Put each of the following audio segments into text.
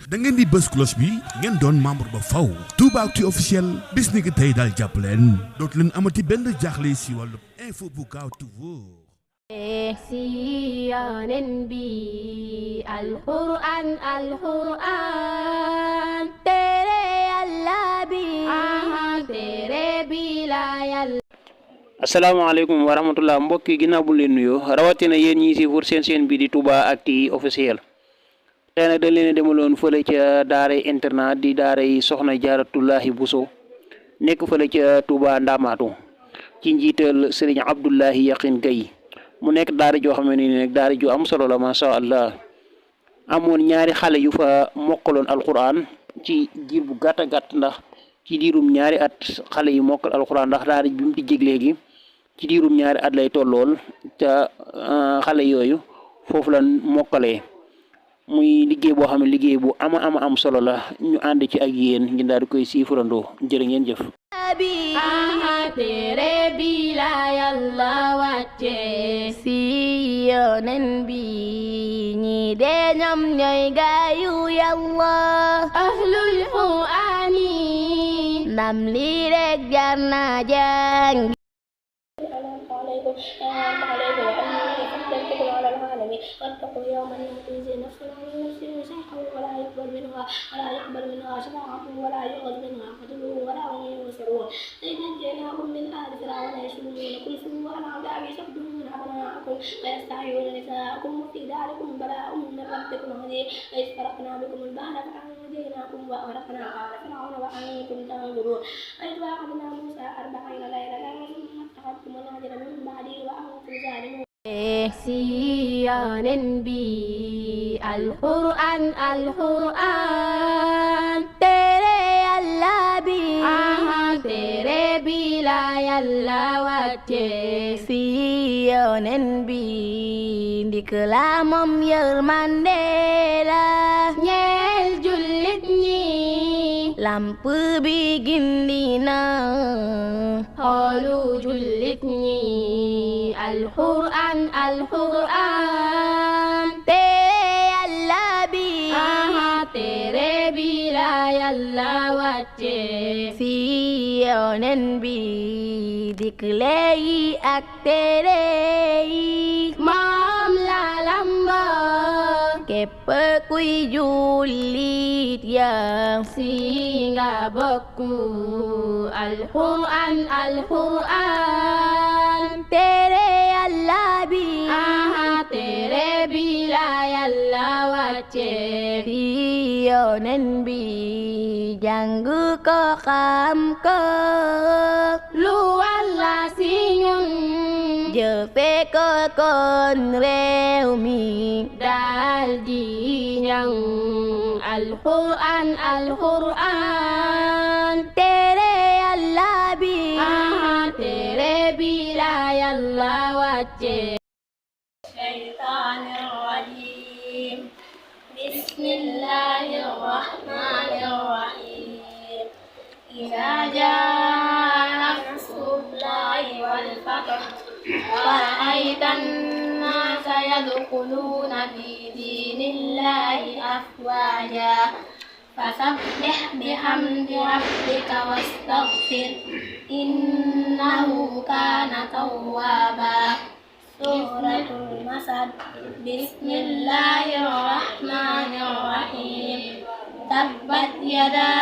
da ngeen di bës cloche bi ngeen doon membre ba faw. Toubactu officiel bis ni ki tey daal jàpp leen dootu leen amati benn jaaxle si wàllu info bu gaaw te wóor. سيان بي القرآن تيرے اللہ بھی تیرے بھی لا yàlla. asalaamaaleykum wa rahmatullah mbokk yi ginnaaw bu leen nuyoo rawatina yéen ñi si pour seen bi di Toubactu officiel tey nag dañ leen a demaloon fële ca daara internat di daara yi soxna Jaaratullaahi Buso nekk fële ca Touba Ndamaatu ci njiital Serigne Abdoulahi Yaqin Gaye mu nekk daara joo xam ne nii nag daara ju am solo la macha allah amoon ñaari xale yu fa mokkaloon alquran ci diir bu gàtt gàtt ndax ci diirum ñaari at xale yi mokkal alquran ndax daara bi mu tijjeeg léegi ci diirum ñaari at lay tollool te xale yooyu foofu la mokkalee muy liggéey boo xam ne liggéey bu ama am solo la ñu ànd ci ak yéen ngeen daal di koy siifurandoo jërë ngeen jëf. तेरे भी लाया अल्लाह wàcce si yonen bi ñi de ñoom ñooy gaayu Yàlla ahlul qur'ani ndam li rek jar na jàng. واتقوا يوما لا تجزي نفس عن نفس شيئا ولا يقبل منها شفاعة ولا يؤخذ منها عدل ولا هم ينصرون إذ نجيناكم من آل فرعون يسومونكم سوء العذاب يصدون أبناءكم ويستحيون نساءكم وفي ذلكم بلاء من ربكم عظيم وإذ فرقنا بكم البحر فأنجيناكم وأغرقنا آل فرعون وأنتم تنظرون وإذ واعدنا موسى 40 ليلة ثم اتخذتم العجل من بعده وأنتم ظالمون. سيان بي القرآن تیرے اللہ بھی تیرے بھی لا yàlla wàcce سيان بي ndikla moom yërmande la ñeel jullit ñi lamp bi gindi na xoolu jullit ñi alquran tere yàlla bi tere bi la yàlla wàcce si yonen bi digle yi ak tere yi moom la lamba képp kuy jullit ya si nga bokku alquran tere yàlla bi tere bi la yàlla wàcce fi yonen bi jàng ko xam ko lu walla si ñun jëfe ko kon réew mi daal di ñaŋ alquran tere yàlla bi tere bi la yàlla wàcce. الشيطان الرجيم بسم الله الرحمن الرحيم إذا جاء نصر الله والفتح ورأيت الناس يدخلون في دين الله أفواجا فسبح بحمد ربك واستغفر إنه كان توابا. سورة المسد بسم الله الرحمن الرحيم تبت يدا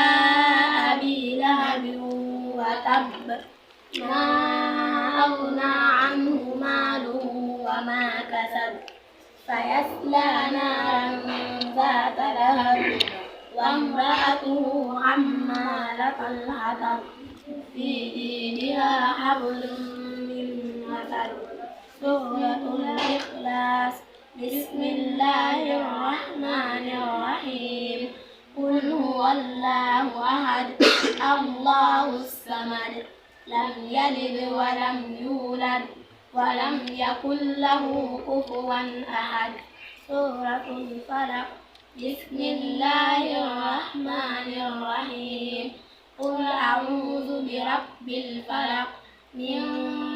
أبي لهب وتب ما أغنى عنه ماله وما كسب سيصلى نارا ذات لهب وامرأته حمالة الحطب في جيدها حبل من مسد. سورة الإخلاص بسم الله الرحمن الرحيم قل هو الله أحد الله الصمد لم يلد ولم يولد ولم يكن له كفوا أحد. سورة الفلق بسم الله الرحمن الرحيم قل أعوذ برب الفلق من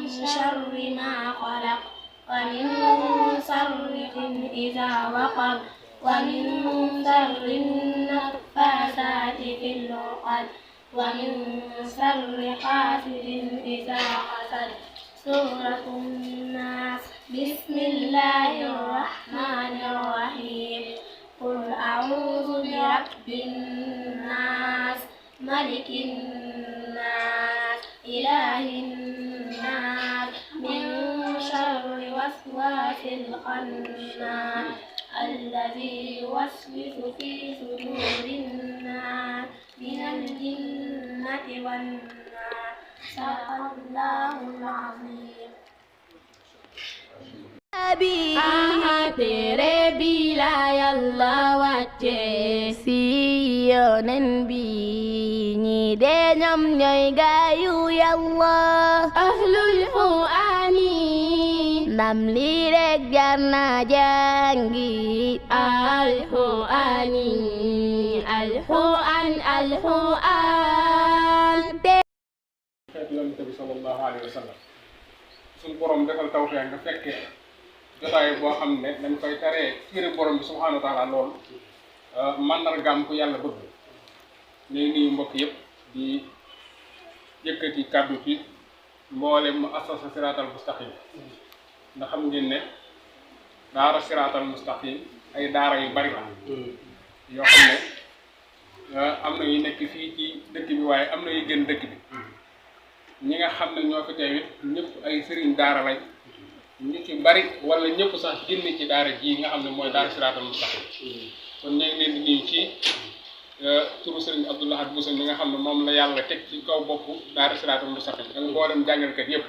شر ما خلق ومن شر إذا وقب ومن شر ومن شر حاسد إذا حسد. سورة الناس. بسم الله الرحمن الرحيم. قل أعوذ برب الناس ملك الناس إله الناس من شر وسواس الخناس الذي يوسوس في صدور الناس من الجنة والناس. صدق الله العظيم. tere bila yalla wacce si yonen bi ñi de ñoom ñooy gaayu yalla ahlul qur'ani ndam li rek jar na jàngi alqur'ani alqur'an yonent bi sallallahu alayhi wa sallam suñu borom defal tawfeex nga fekke jotaay boo xam ne dañ koy taree téere borom bi subhanahu wa taala lool mandargaam ku yàlla bëgg léegi nuyu mbokk yëpp di yëkkati kàddu ci mboolem mu assasa siraatal mustaqim ndax xam ngeen ne daara siraatal mustaqim ay daara yu bari la yoo xam ne am na yu nekk fii ci dëkk bi waaye am na yu gën dëkk bi ñi nga xam ne ñoo fi teewit ñëpp ay sëriñ daara lañ ñu ci bari wala ñëpp sax génn ci daara ji nga xam ne mooy daara siraatal mustaqim kon ñu ngi leen di nuyu ci turu sëriñ Abdou Lahad Bousso mi nga xam ne moom la yàlla teg ci kaw bopp daara siraatal mustaqim ak mboolem jàngalkat yëpp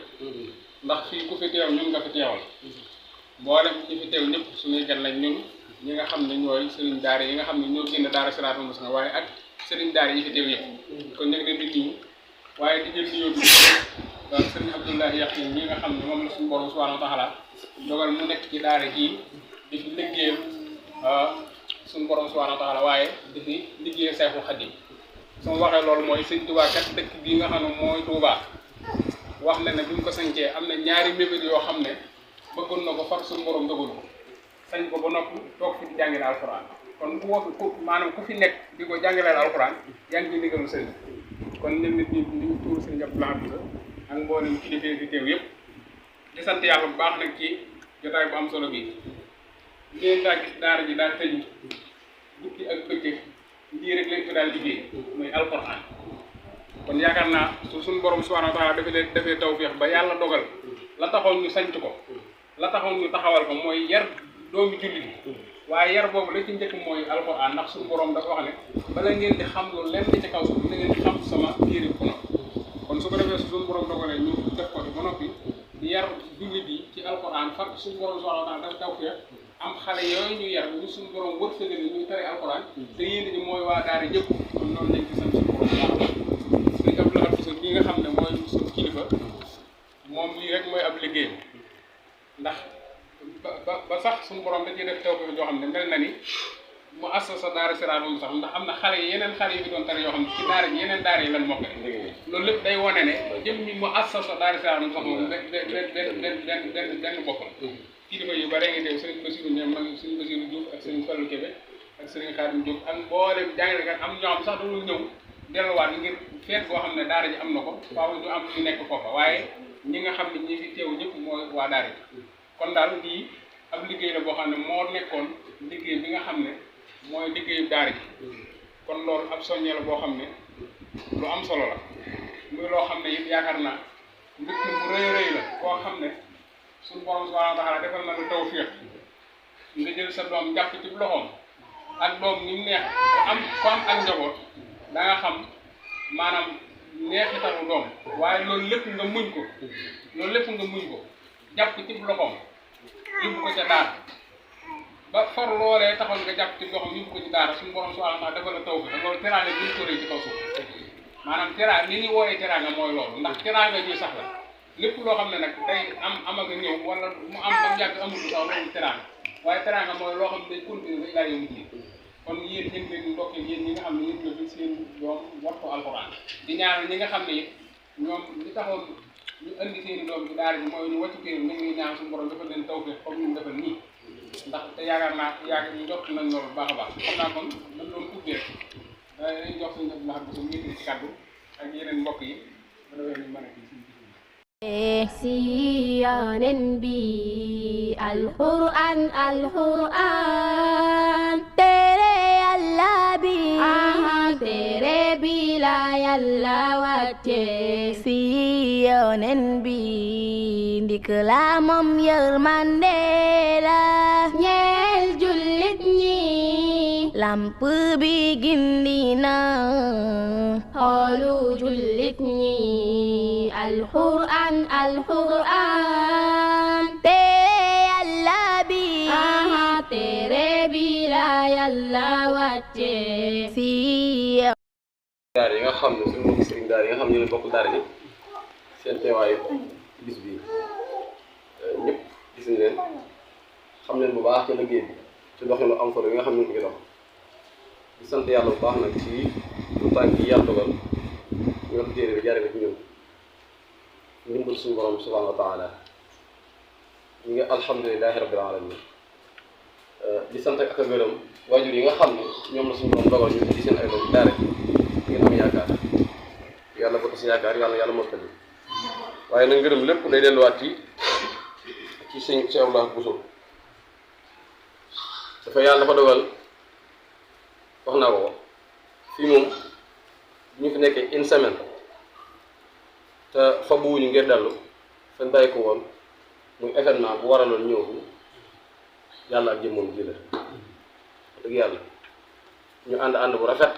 ndax fii ku fi teew ñun nga fi teewal mboolem ñi fi teew ñëpp suñuy gan lañ ñun ñi nga xam ne ñooy sëriñ daara yi nga xam ne ñoo génn daara siraatal mustaqim waaye ak sëriñ daara yi fi teew yëpp kon ñu ngi leen di nuyu waaye di jël nuyoo bi sëriñ Abdoulahi Yaqin ñi nga xam ne moom la suñu borom subhanahu wa taala dogal mu nekk ci daara ji di fi liggéeyal suñu borom subhanahu wa taala waaye di fi liggéeyal Seexul Xadim su ma waxee loolu mooy sëñ Touba kat dëkk bii nga xam ne mooy Touba wax na ne bi mu ko sañcee am na ñaari mébét yoo xam ne bëggoon na ko far suñu borom dogal ko sañ ko ba noppi toog fi di jàngale alxuraan kon maanaam ku fi nekk di ko jàngaleel alxuraan yaa ngi ci ndigalu sëriñ kon ñun nit ñi ñu tuur sëriñ Abdou Lahad Bousso ak mboolem kilifa yi fi teew yëpp di sant yàlla bu baax nag ci jotaay bu am solo bi ngeen daa gis daara ji daal tëju guddi ak bëccëg lii rek lañ ko daal liggéey muy alxuraan kon yaakaar naa suñu borom subhanahu wa taala dafee tawfeex ba yàlla dogal la taxoon ñu sanc ko la taxoon ñu taxawal ko mooy yar doomi jullit waaye yar boobu la ci njëkk mooy alxuraan ndax suñu borom dafa wax ne bala ngeen di xam lu lenn ci kaw suuf da ngeen di xam sama téere bu noppi kon su ko defee suñu borom dogalee ñu def ko ba noppi di yar jullit yi ci alxuraan far suñu borom subhanahu wa taala dafa tawfeex am xale yooyu ñu yar ñu suñu borom wërsëgale ñuy tere alxuraan te yéen ñi mooy waa daara yëpp kon loolu lañ ci sant suñu borom baax suñu Abdou Lahad Bousso ñi nga xam ne mooy suñu kilifa moom lii rek mooy ab liggéeyam ndax ba sax suñu borom da ciy def tawfeex joo xam ne mel na ni mu assasa daara siraatal mustaqim ndax am na xale yi yeneen xale yi fi doon tare yoo xam ne ci daara ji yeneen daara yi lan mokk loolu lépp day wane ne jëm ñi mu assasa daara siraatal mustaqim benn bopp la kilifa yu bare nga teew sëriñ Bassirou ñoom mag sëriñ Bassirou Diouf ak sëriñ Fallou Kébé ak sëriñ Khadim Diouf ak mboolem jàngalekat am ñoo xam sax dañu ñëw delluwaat ngir feet boo xam ne daara ji am na ko waaw ñu am ñu nekk foofa waaye ñi nga xam ne ñi fi teew ñëpp mooy waa daara ji kon daal lii ab liggéey la boo xam ne moo nekkoon liggéey bi nga xam ne mooy liggéeyu daara ji kon loolu ab soññee la boo xam ne lu am solo la muy loo xam ne it yaakaar naa mbir mi mu rëy rëy la koo xam ne suñu borom subhanahu wa taala defal na lu tawfiq nga jël sa doom jàpp ci loxoom ak doom ni mu neex ku am ak njaboot da nga xam maanaam neexitalu doom waaye loolu lépp nga muñ ko jàpp ci loxoom yóbbu ko ca daara ba for loolee taxoon nga jàpp ci loxoom yóbbu ko ci daara suñu borom subhanahu wa taala defal la tawfiq loolu teraanga bi ñu ko rëy ci kaw suuf maanaam teraanga li ñu wooyee teraanga mooy loolu ndax teraanga ji sax la lépp loo xam ne nag day am ak ñëw wala mu am ba mu yàgg amul sax loolu teraanga waaye teraanga mooy loo xam ne day continuer ba ilaa yawmi diin kon yéen ñu ngi leen di ndokkee yéen ñi nga xam ne yéen la fi seen doom wattu alxuraan di ñaanal ñi nga xam ne it ñoom li taxoon ñu indi seen i doom ci daara ji mooy ñu wàccu kër ñu ngi ñaan suñu borom dafa leen tawfeex comme ñu defal nii ndax te yaakaar naa ñu jot nañ loolu bu baax a baax xam naa kon dañ doon ubbee dañuy jox suñu Abdou Lahad Bousso mu yëkkati ci kàddu rek mbokk yi mën a wéy mën a kii siyanen bi alquran alquran tere yàlla bi tere bi la yàlla wàcce siyanen bi ndik la moom yërmande la ñeel jullit ñi lamp bi gindi na xoolu jullit ñi alquran alquran tere yàlla bi tere bi la yàlla wàcce si daara yi nga xam ne suñu mbokk sëriñ daara yi nga xam ne ñu bokk daara ji seen teewaayu bis bi ñëpp gis nañ leen xam leen bu baax ci liggéey bi ci doxinu am solo yi nga xam ne ñu ngi dox di sant yàlla bu baax nag ci lu tànk yi yàlla dogal ñu wax téere bi jaare ko ci ñun ndimbal suñu borom subhanahu wa taala ñu ngi alhamdulilahi rabbil alamin di sant ak a gërëm waajur yi nga xam ne ñoom la suñu borom dogal ñu di seen ay doom daara ngeen am yaakaar yàlla ko tas yaakaar yàlla mottali waaye nag ngërëm lépp day delluwaat ci sëñ Cheikh Abdoulaye Bousso dafa yàlla dafa dogal wax naa ko fii moom ñu fi nekkee une semaine te fa buwuñu ngir dellu fañ bàyyi ko woon muy événement bu waraloon ñëw bi yàlla ak jëmmoom ji la dëgg yàlla ñu ànd bu rafet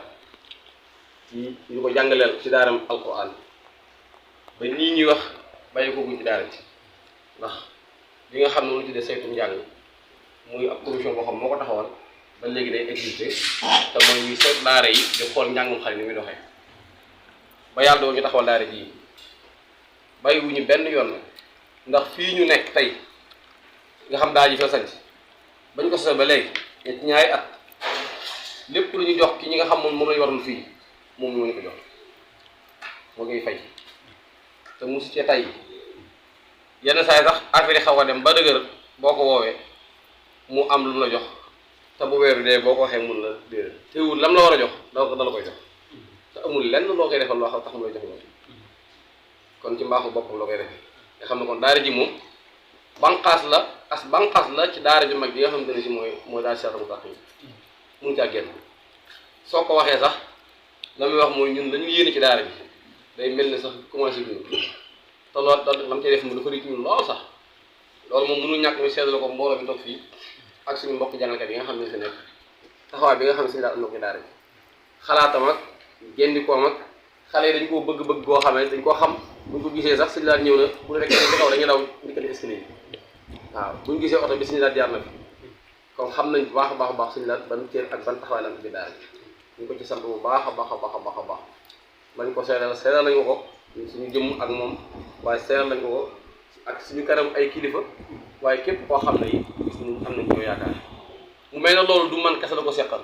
ci ñu ko jàngaleel ci daaram alquran ba nii ñuy wax bàyyi ko buñ ci daara ci ndax li nga xam ne lu tuddee saytu njàng muy ab commission boo xam moo ko taxawal ba léegi day existé te mooy ñuy seet daara yi di xool njàngum xale ni muy doxee ba yàlla doo ñu taxawal daara ji bàyyiwuñu benn yoon ndax fii ñu nekk tey nga xam daara ji fa sanc bañ ko sosal ba léegi ñaari at lépp lu ñu jox ki ñi nga xam moom lañu waroon fii moom moo ñu ko jox moo koy fay te musu cee tay yenn saa yi sax affaire yi xaw a dem ba dëgër boo ko woowee mu am lu mu la jox te bu weeru dee boo ko waxee mun la déedéet teewul lam la war a jox dala koy jox te amul lenn loo koy defal loo xam tax mu lay jox loolu kon ci mbaaxu boppam loo koy defee nga xam ne kon daara ji moom banqaas la ci daara ju mag bi nga xamante ne si mooy daal seetlu mu tax mun caa génn soo ko waxee sax la muy wax mooy ñun dañu yéene ci daara bi day mel ne sax commencé dund te loolu lam cay def mu dafa rëcc ñun lool sax loolu moom mënul ñàkk ñu seetlu ko mbooloo bi toog fii ak suñu mbokk jàngalekat yi nga xam ne fi nekk taxawaay bi nga xam ne si daal am na ko ci daara bi xalaatam ak géndikoom ak xale yi dañ koo bëgg-bëgg boo xam ne dañ koo xam buñ ko gisee sax suñu daal ñëw na bu fekkee ne ci kaw dañuy daw ndikkati escalier yi waaw buñ gisee oto bi suñu daal jaar na fi comme xam nañ bu baax a baax suñu daal ban cër ak ban taxawaay la am ci daara bi ñu ko ci sant bu baax a baax lañ ko seedal lañu ko suñu jëmm ak moom waaye seedal lañ ko ak suñu kanam ay kilifa waaye képp koo xam ne yi suñu am nañ ñoo yaakaar mu mel ne loolu du man kese la ko seqal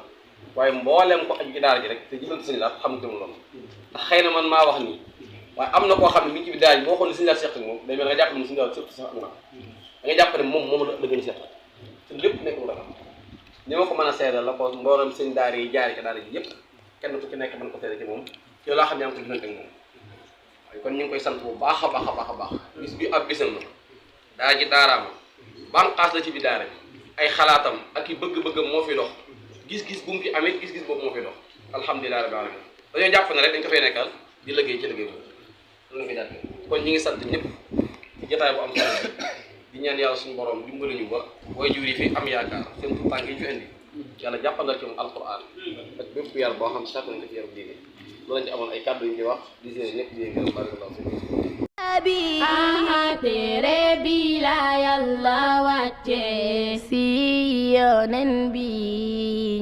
waaye mbooleem ko aju ci daara ji rek te jëfante suñu laat xam nga loolu ndax xëy na man maa wax nii waaye am na koo xam ne mi ngi ci bi daara ji boo xool ne suñu laat seq moom day mel nga jàpp ne suñu laat surtout sax am na da nga jàpp ne moom la gën a seqal te lépp nekk mu dafa ni ma ko mën a seedal la ko mbooleem seen daara yi jaari ci daara ji yëpp kenn ku ci nekk mën ko seedal ci moom ci loo xam ne yaa ngi ko jëfante ak moom kon ñu ngi koy sant bu baax a baax bis bi ab bisam la daa ji daaraama banqaas la ci bi daara bi ay xalaatam ak i bëgg-bëggam moo fi dox gis-gis bu mu fi amee gis-gis boobu moo fi dox alhamdulilah rabbil alamin dañoo jàpp ne rek dañ ko fay nekkal di liggéey ci liggéey boobu loolu nga jàpp kon ñu ngi sant ñëpp ci jotaay bu am solo di ñaan yàlla suñu borom dimbali ñu ba waajur yi fi am yaakaar seen tuutànk yi ñu fi indi yàlla jàppandal ci moom alquran ak bépp yar boo xam sàkk nañ ko ci yaru diine loolu lañ ci amoon ay kàddu yu ñu wax di seen ñëpp di gërëm barakallahu tere bi la yàlla wàcce si yonen bi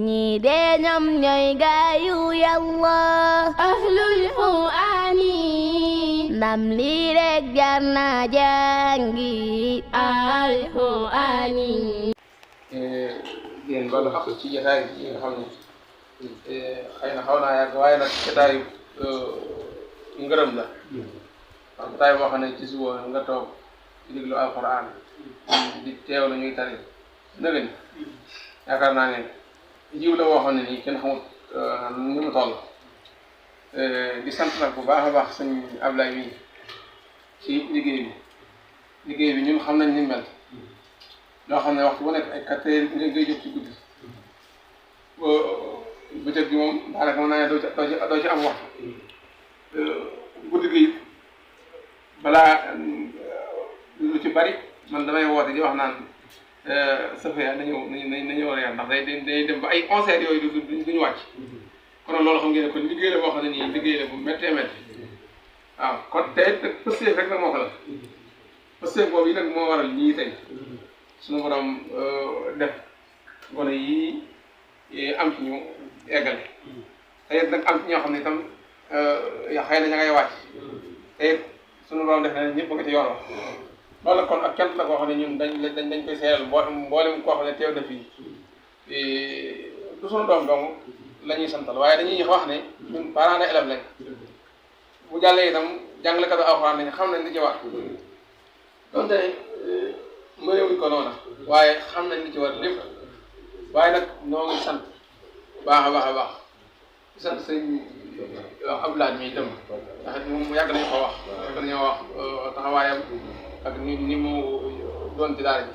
ñi de ñoom ñooy gaayu yàlla ahlul qur'ani ndam li rek jar na jàngi alqur'ani yéen balu xaq ci jotaay bi nga xam ne xëy na xaw naa yàgg waaye nag jotaayu ngërëm la waaw jotaay boo xam ne ci suba nga toog di déglu alquran di teewlu ñuy tari nëgën yaakaar naa ne jiw la boo xam ne nii kenn xamut ni mu toll di sant nag bu baax a baax sëñ Ablaye mi ci liggéey bi ñun xam nañ ni mel loo xam ne waxtu bu nekk ay 4 heures ngay jóg ci guddi bëccëg bi moom daanaka mën naa ne doo ci am waxtu guddi gi balaa lu ci bari man damay woote di wax naan Safia na ñëw reer ndax day dem ba ay 11 heures yooyu duñu wàcc kon loolu xam ngeen ne kon liggéey la boo xam ne nii liggéey la bu méttee métti waaw kon tey nag pësteef rek nag moo ko la pësteef boobu yi nag moo waral lii tey suñu borom def gone yii am ci ñu eggale tey nag am ci ñoo xam ne itam xëy na ña ngay wàcc tey suñu borom def na ñëpp nga ci yoon wax loolu kon ak cant la koo xam ne ñun dañ koy seeral mboolem koo xam ne teew na fii du suñu doom dong la ñuy santal waaye dañuy wax ne ñun parents d'élèves lañ bu jàllee itam jàngalekatu alxuraan nañ xam nañ li ci war donte mënewuñ ko noona waaye xam nañ li ci war lépp waaye nag ñoo ngi sant baax a baax a baax di sant sëñ Abdoulaye mi itam ndax moom yàgg nañu ko wax yàgg nañoo wax taxawaayam ak ni mu doon ci daara ji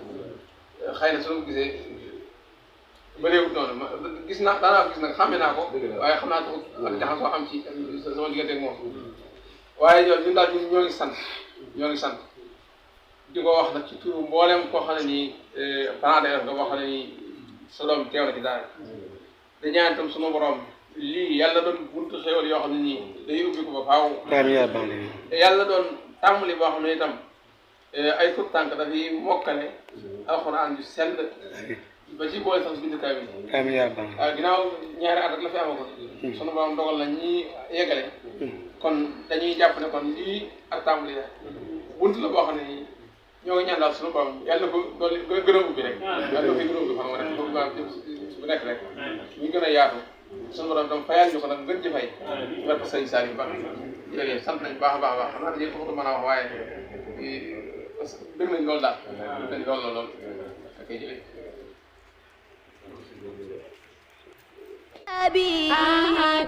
xëy na suñu gisee bëreewut noonu gis naa daanaka gis nag xàmme naa ko waaye xam naa ko ak jaxasoo am ci sama diggante ak moom waaye ñun daal ñoo ngi sant di ko wax nag ci turu mboolem koo xam ne nii parents d'élèves nga boo xam ne nii sa doom teew na ci daara da ñaan itam sunu borom lii yàlla doon buntu xéwal yoo xam ne nii day ubbi ko ba faaw yàlla doon tàmbali boo xam ne itam ay tout tànk dafay mokkale alxuraan yu sell ba ci boole sax bindukaay bi waaw ginnaaw ñaari at rek la fi amagoon sunu borom dogal na ñi yeggale kon dañuy jàpp ne kon lii ak tàmbali la bunt la boo xam ne nii ñoo ngi ñaan daal sunu borom yàlla na ko doole gën a ubbi rek yàlla na ko gën a ubbi xam nga rek bu nekk rek ñu gën a yaatu sunu borom tam fayal ñu ko nag gën ci fay war ko sëñ Saliou Ba jërëjëf sant nañ baax a baax a baax xam naa dañuy ko mën a wax waaye parce que bëgg nañ loolu daal bëgg nañ lool lool ak ay jëlee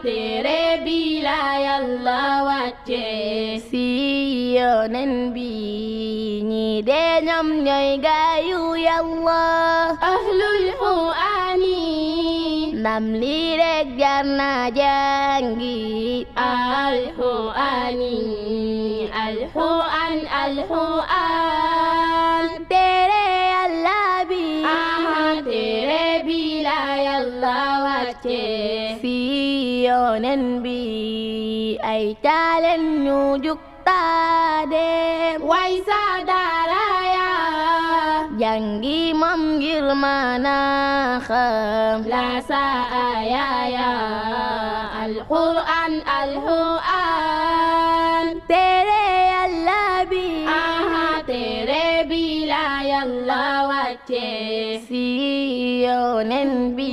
tere bi la Yàlla wàcce si yonen bi ñi de ñoom ñooy gaayu Yàlla ahlul qur'ani ndam li rek jar na jàngi alquran tere Yàlla bi tere bi la Yàlla wàcce si yonen bi ay taalen ñu jug taadem way sa dara ya jàngi moom ngir mana xam la sa aya ya alquran tere Yàlla bi tere bi la Yàlla wàcce si yonen bi